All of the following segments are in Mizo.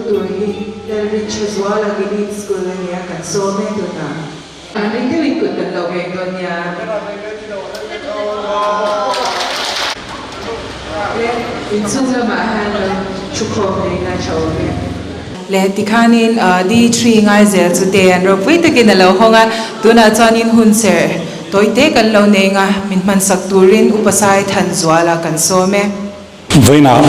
tur hi Lalrinchhazuala Gilead School a nia, kan sawm e tunah. An ring deuhin kut kan lo veng dawn nia. Le, inchhung lamah hian lo thukhawm leh ila tha awm e. Le, tikhanin D3 ngai zel chu te an ropui takin a lo hawng a, tunah chuanin hun serh tawi te kan lo nei nga, min hmansak turin Upa Sai Thanzuala kan sawm e. Vawiinah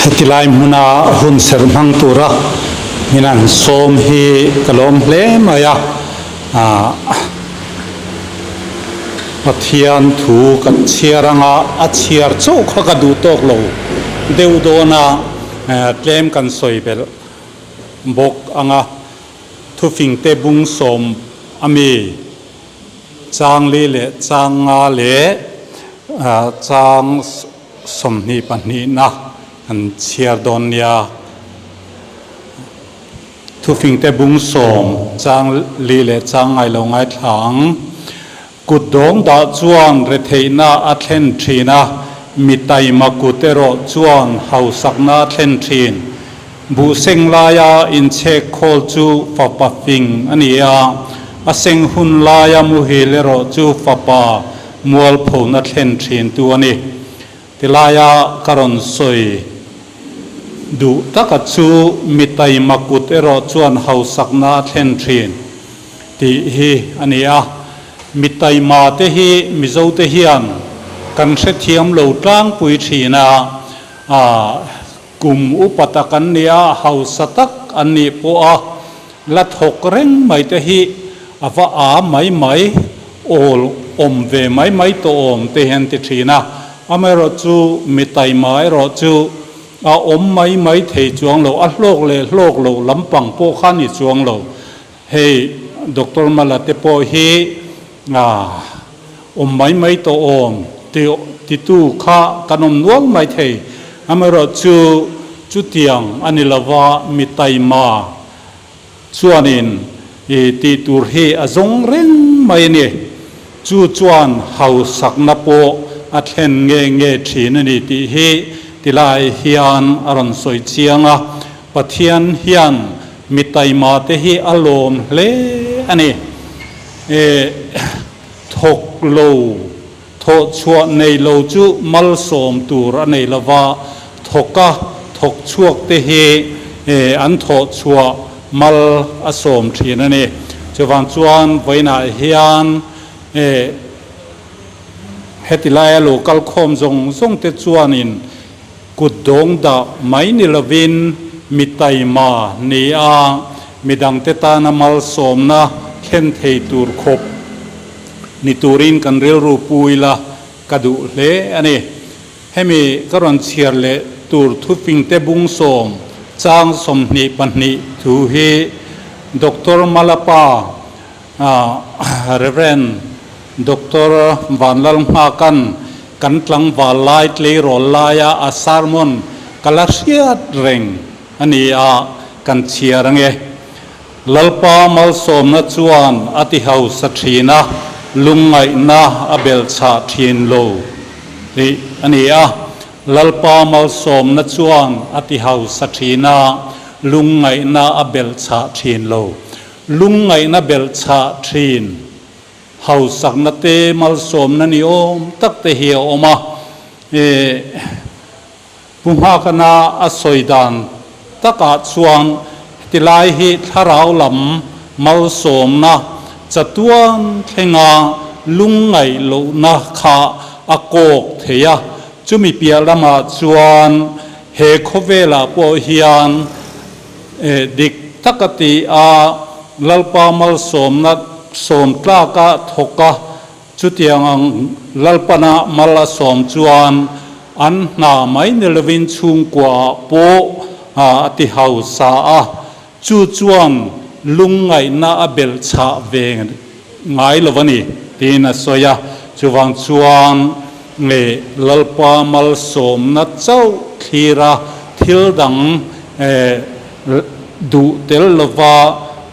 heti lai hmuna hun serh hmang tura min an sawm hi ka lawm hle mai a, Pathian thu kan chhiar anga a chhiar chauh kha ka duh tawk lo deuh dawn a, tlem kan sawi belh bawk anga thufingte bung sawm ami chang li leh chang nga leh chang 22na an chhiar dawn nia. Thufingte bung sawm chang li leh chang ngai lo ngaithla ang. Kut dawng dah chuan retheihna a thlen thin a, mi taima kut erawh chuan hausakna a thlen thin. Buh seng laia inchhek khawl chu fapa fing a ni a, a seng hun laia muhil erawh chu fapa mualphona thlen thin tu a ni. Tilaia ka rawn sawi duh taka chu mi taima kut erawh chuan hausakna a thlen thin tih hi a ni a. Mi taima te hi Mizote hian kan hrethiam lo tlangpui thin a, kum upa tak an ni a, hausa tak an nih pawh a la thawk reng mai te hi a va a mai mai, awl awm ve mai mai tawh awm te hian ti thin a. Amaherawhchu mi taima erawh chu a awm mai mai thei chuang lo, a hlawk leh hlawk lo lampang pawh kha ni chuang lo. Hei Doctor Mala te pawh hi awm mai mai tawh awm titu kha kan awm nual mai thei. Amaherawhchu chutiang a ni lova mi taima chuanin i tih tur hi a zawng reng mai a ni. Chu chuan hausakna pawh a thlen nge nge thin a ni tih hi tilai hian a rawn sawi chiang a. Pathian hian mi taima te hi a lawm hle a ni. E thawk lo, thawh chhuah nei lo chu malsawm tur a nei lova, thawka thawk chhuak te hi an thawh chhuah mal a sawm thin a ni. Chuvang chuan vawiinah hian e heti laia lo kal khawm zawng zawng te chuanin Kut dawng dah mai ni lovin mi taima ni a, midangte tana malsawmna thlen thei tur khawp ni turin kan rilru pu ila ka duh hle a ni. Hemi ka rawn chhiar leh tur thufingte bung sawm chang 22 thu hi Doctor Malapa Rev. Doctor Vanlalnghakan kan tlangval lai tleirawl laia a sermon ka la hriat reng a ni a, kan chhiar ange. Lalpa malsawmna chuan a ti hausa thin a, lungngaihna a belhchhah thin lo tih a ni a. Lalpa malsawmna chuan a ti hausa thin a, lungngaihna a belhchhah thin lo. Lungngaihna belhchhah thin. Hausakna te, malsawmna ni awm tak te hi a awm a. E, Pu Nghakana a sawi dan takah chuan heti lai hi thlarau lam malsawmna chatuan thlenga lungngaih lohna kha a kawk thei a. Chumi piah lamah chuan he khawvelah pawh hian E, dik tak a ti a, Lalpa malsawmna sawm tlaka thawk a, chutiang ang Lalpana mal a sawm chuan an hna mai ni lovin chhungkuaah pawh a ti hausa a, chu chuan lungngaihna a belhchhah ve ngai lo a ni, tiin a sawi a. Chuvang chuan nge Lalpa malsawmna chauh thlir a, thil dang duh tel lova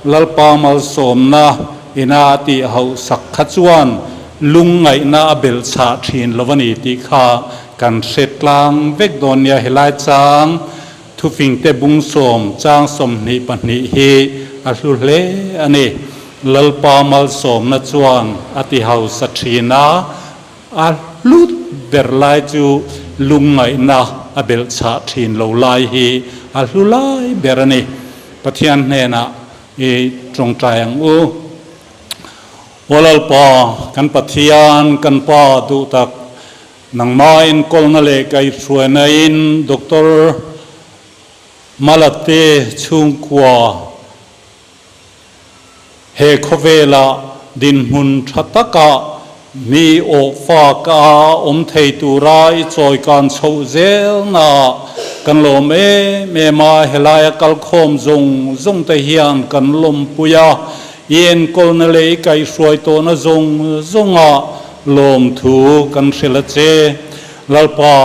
Lalpa malsawmna ina a tih hauh sak kha chuan lungngaihna a belhchhah thin lo a ni tih kha kan hre tlang vek dawn nia. Helai chang. Thufingte bung sawm chang 22 hi a hlu hle a ni. Lalpa malsawmna chuan a ti hausa thin a, a hlut ber lai chu lungngaihna a belhchhah thin lo lai hi a hlu lai ber a ni. Pathian hnenah i tawngtai ang u. Aw Lalpa, kan Pathian, kan Pa duh tak, nangmah enkawlna leh kaihhruaina in Doctor Malate chhungkua he khawvela dinhmun tha taka mi awh fak a awm thei tura i chawikan chhoh zelna kan lawm em em a, helaia kalkhawm zawng zawng te hian kan lawmpui a, i enkawlna leh i kaihhruai tawhna zawng zawnga lawmthu kan hrilh a che. Lalpa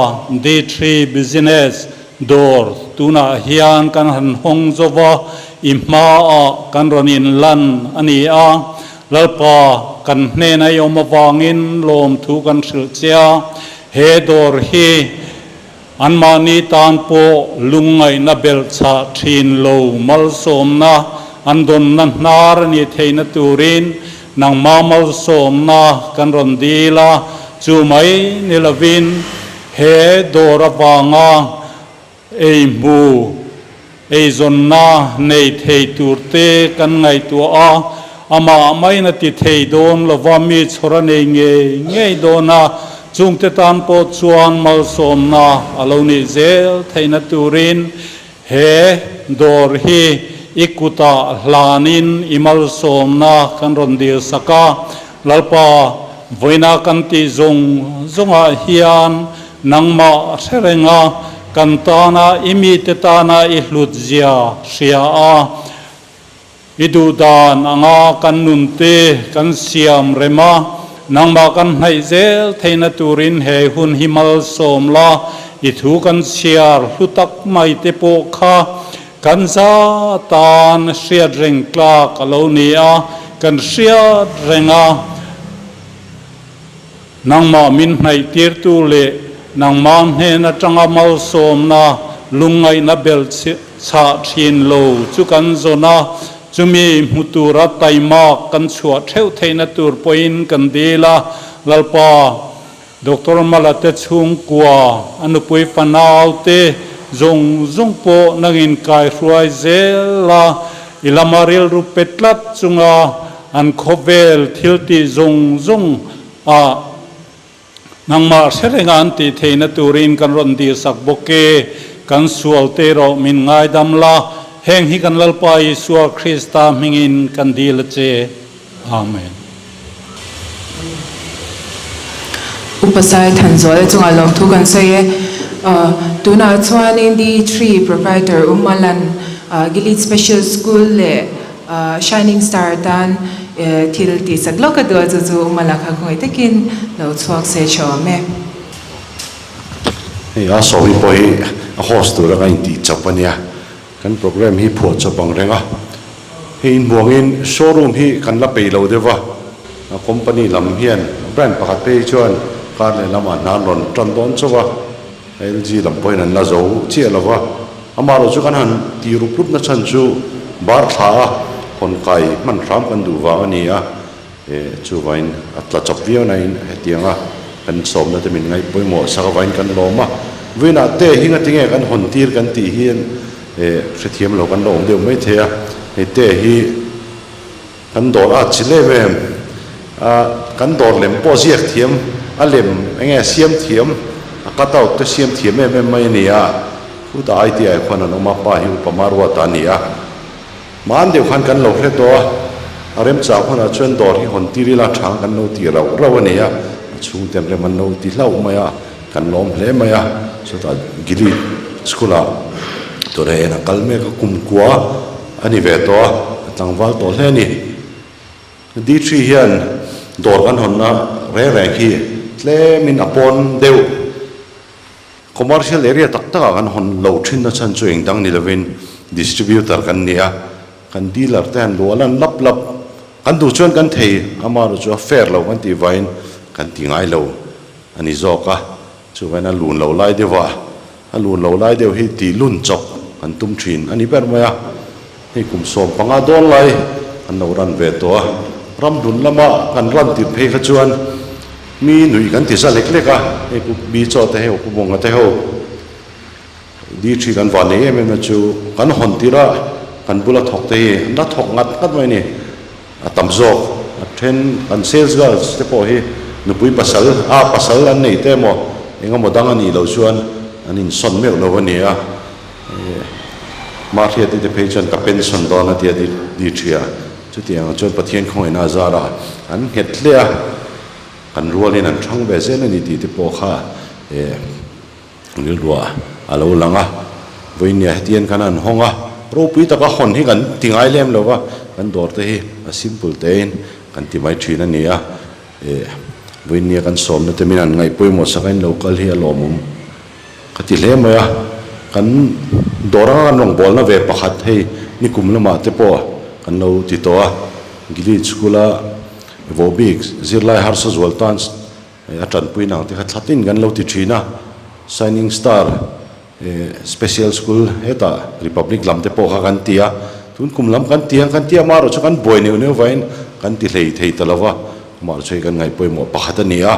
D-three Business Dawr tunah hian kan han hawng zo va, i hmaah kan rawn inlan a ni a. Lalpa, kan hnena i awm avangin lawmthu kan hrilh che a, he dawr hi anmahni tan pawh lungngaihna belhchhah thin lo malsawmna an dawnna hnar a nih theihna turin nangmah malsawmna kan rawn dil a, chu mai ni lovin He dawr avanga ei hmu, eizawnna nei thei turte kan ngaihtuah a, amah maiin a ti thei dawn lova mi chhawr a nei ngei ngei dawn a, chungte tan pawh chuan malsawmna a lo nih zel theihna turin he dawr hi i kutah hlanin i malsawmna kan rawn dilsak a. Lalpa, vawiina kan tih zawng zawngah hian nangmah hre renga kan tana i mite tana i hlut zia hria a, i duhdan anga kan nunte kan siam rem a, nangmah kan hnaih zel theihna turin he hun hi malsawm la, i thu kan chhiar hlu tak mai te pawh kha Kan za tan hriat reng tlak a lo ni a, kan hriat reng a, nangmah min hnaihtirtu leh nangmah hnen atanga malsawmna lungngaihna belh chhah thin lo chu kan zawn a, chumi hmu tura taimak kan chhuah theuh theihna tur pawhin kan dil a, Lalpa. Doctor Mala te chhungkua, a nupui fanau te zawng zawng pawh nangin kaihruai zel a, i lama rilru pe tlat chunga an khawvel thil tih zawng zawng ah nangmah hre renga an tih theihna turin kan rawn dihsak bawk e, kan sual te erawh min ngaidam la, heng hi kan Lalpa Isua Krista hmingin kan dil a che. Amen. Upa Sai Thanzuala chungah lawmthu kan sawi e. Tunah chuanin D-three proprietor U Malan Gilead Special School leh Shining Star tan thil tihsak lawk a duh a, chu chu U Mala kha khawngaih takin lo chhuak se tha awm e. Hei a sawi pawh hi a host tur anga intih chawp a nia. Kan programme hi phuah chawp ang reng a, hei inbuangin showroom hi kan la peih lo deuh va, company lam hian brand pakhat phei hi chuan car leh lamah hna an rawn tan dawn chauh a, LG lam pawhin an la zo chiah lo va, amaherawh chu kan han tih rup rup na chhan chu bar thla a hawn kai hman hram kan duh vang a ni a, chuvain a tla chawp viau nain hetianga kan sawmna te min ngaih pawimawh sak avain kan lawm a, vawiinah te hi ngatinge kan hawn tir kan tih hian hrethiam lo kan la awm deuh mai thei a, hei te hi kan dawr a chi lem em a, kan dawr lem pawh ziak thiam a lem enge siam thiam a cut out te siam thiam em em mai a ni a, khutah ITI khuan an awm a, pa hi upa Maruata a ni a. Hmaan deuh khan kan lo hre tawh a, a remchang hunah chuan dawr hi hawn tir ila thang kan lo ti rauh rauh a ni a, a chhungten rem an lo ti hlauh mai a, kan lawm hle mai a, chutah Gilead School ah tawrh en a kal mek a, kum kua a ni ve tawh a, a tlangval tawh hle a ni. D-three hian dawr kan hawnna reng reng hi tlemin a pawn deuh. Commercial area tak takah kan hawn lo thin na chhan chu eng dang ni lovin distributor kan ni a, kan dealer te han luah lan lap lap kan duh chuan kan thei, amaherawh chu a fair lo kan tih vangin kan ti ngai lo a ni zawk a, chuvangin a lun lo lai deuh a, a lun lo lai deuh hi tih lun chawp. kan tum thin a ni ber mai a. Hei kum 15 dawn lai kan lo ran ve tawh a, ram hlun lama kan ran tir phei kha chuan mi nuih kan ti za lek lek a, hei pu Bi Chaw te ho, Pu Bunga te ho di thi kan van nei em em na chu kan hawn tir a, kan bula thawk te hi an la thawk ngat ngat mai a ni, a tam zawk a then kan sales girls te pawh hi nupui pasal a pasal an nei te emaw eng emaw dang a nih loh chuan an insawn meuh lo a ni a. Mahriati te phei chuan ka pension dawn a tia di ṭhia. Chutiang chuan Pathian khawngaihna a zar a, an nghet hle a, kan rualin an ṭhang ve zel a ni tih te pawh kha rilruah a lo lang a. Vawinia hetiang khan an hawng a, ropui taka hawn hi kan ti ngai lem lo va, kan dawr te hi a simple tein kan ti mai ṭhin a ni a. Vawinia kan sawmna te min han ngaih pawimawh sak a, in lo kal hi a lawmawm. Ka ti hle mai a, kan dawr anga kan rawngbawlna ve pakhat hei nikum lamah te pawh kan lo ti tawh a, Gilead School-a vohbik zirlai harsa zual tan a tanpui nang te kha thlatin kan lo ti thin a, Shining Star Special School hetah Republic lam te pawh kha kan ti a, tun kum lam kan ti ang kan ti a, amaherawhchu chu kan buai neuh neuh vain kan ti hlei thei ta lo va, amaherawhchu hei kan ngaihpawimawh pakhat a ni a,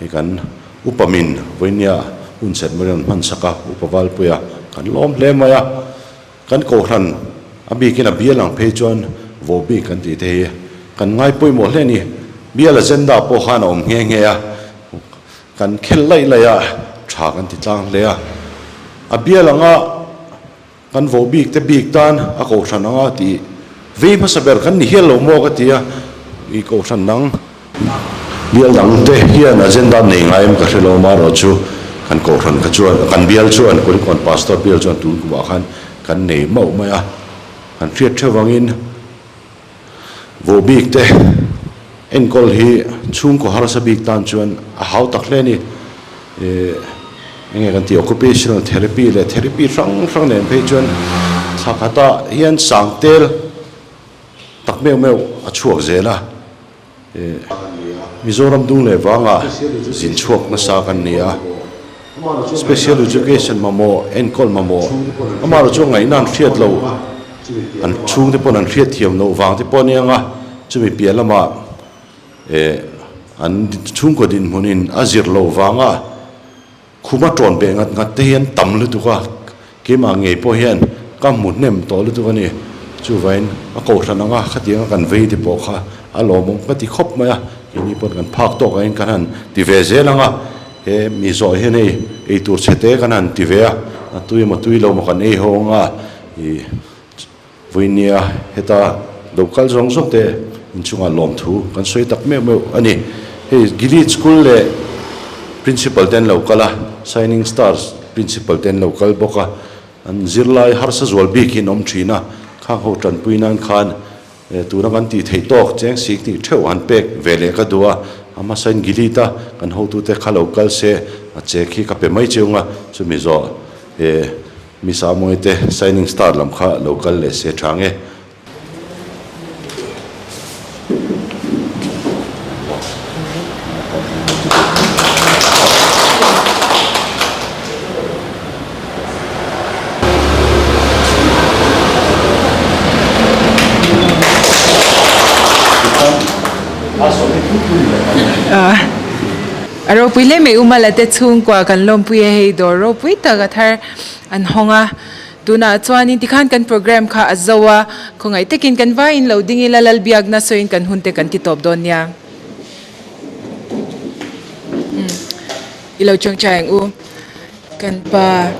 hei kan. Upa min vawinia hun set mai rawn hman sak a, Upa Valpuia kan lawm hle mai a, kan kohhran a bikin a bial ang phei chuan vohbik kan tih te hi kan ngai pawimawh hle a ni. Bial agenda pawh khan a awm nghe nghe a, kan khel laih laih a, tha kan ti tlang hle a. A bial anga kan vohbik te bik tan a kohhran anga tih vei hmasa ber kan ni hial lo maw ka ti a, i kohhran dang Bial dang te hian agenda nei ngai em ka hre lo marawh chu kan kohhran kha chuan kan bial chuan Kulikawn Pastor bial chuan tun kumah khan kan nei mauh mai a, kan hriat theuh vangin vohbik te enkawl hi chhungkaw harsa bik tan chuan a hau tak hle a ni. Enge kan tih occupational therapy leh therapy hrang hrang nen phei chuan thla khatah hian sangtel tak meuh meuh a chhuak zel a. Mizoram dung leh vanga zin chhuak nasa kan ni a, Special Education mamawh, enkawl mamawh, amaherawh chu ngaihna an hriat loh, an chhungte pawn an hriat thiam loh vang te pawh a ni ang a, chumi piah lamah an chhungkaw dinhmunin a zir loh vanga Khuma ṭawn beh ngat ngat te hian tam lutuk a, keimah ngei pawh hian ka hmu hnem tawh lutuk a ni. Chuvain a kohhran anga khatianga kan vei te pawh kha a lawmawm ka ti khawp mai a, keini pawn kan phak tawk angin kan han ti ve zel ang a, he mi zawh hian hei ei tur chhe te kan han ti ve a, a tui emaw tui lo maw kan ei ho anga ih Vawinia heta lo kal zawng zawng te inchungah lawmthu kan sawi tak meuh meuh a ni. Hei Gilead School leh Principal te an lo kal a, Shining Stars Principal te an lo kal bawk a, an zirlai harsa zual bik hi an awm thin a, khang ho tanpui nan khan tuna kan tih theih tawk cheng sik tih theuh han pek ve leh ka duh a, a hmasain Gilead a kan hotute kha lo kal se a chek hi ka pe mai chiung a, chumi zawh Miss Amoy te Shining Star lam kha lo kal leh se tha nge. A ropui hle mai Umala te chhungkua kan lawmpui a hei dawr ropui tak a thar. An hawng a, tunah chuanin tikhan kan program kha a zo a, khawngaih takin kan vaiin lo ding ila Lalbiakna sawiin kan hunte kan ti tawp dawn nia. Umm i lo chawngchai ang u kan pa.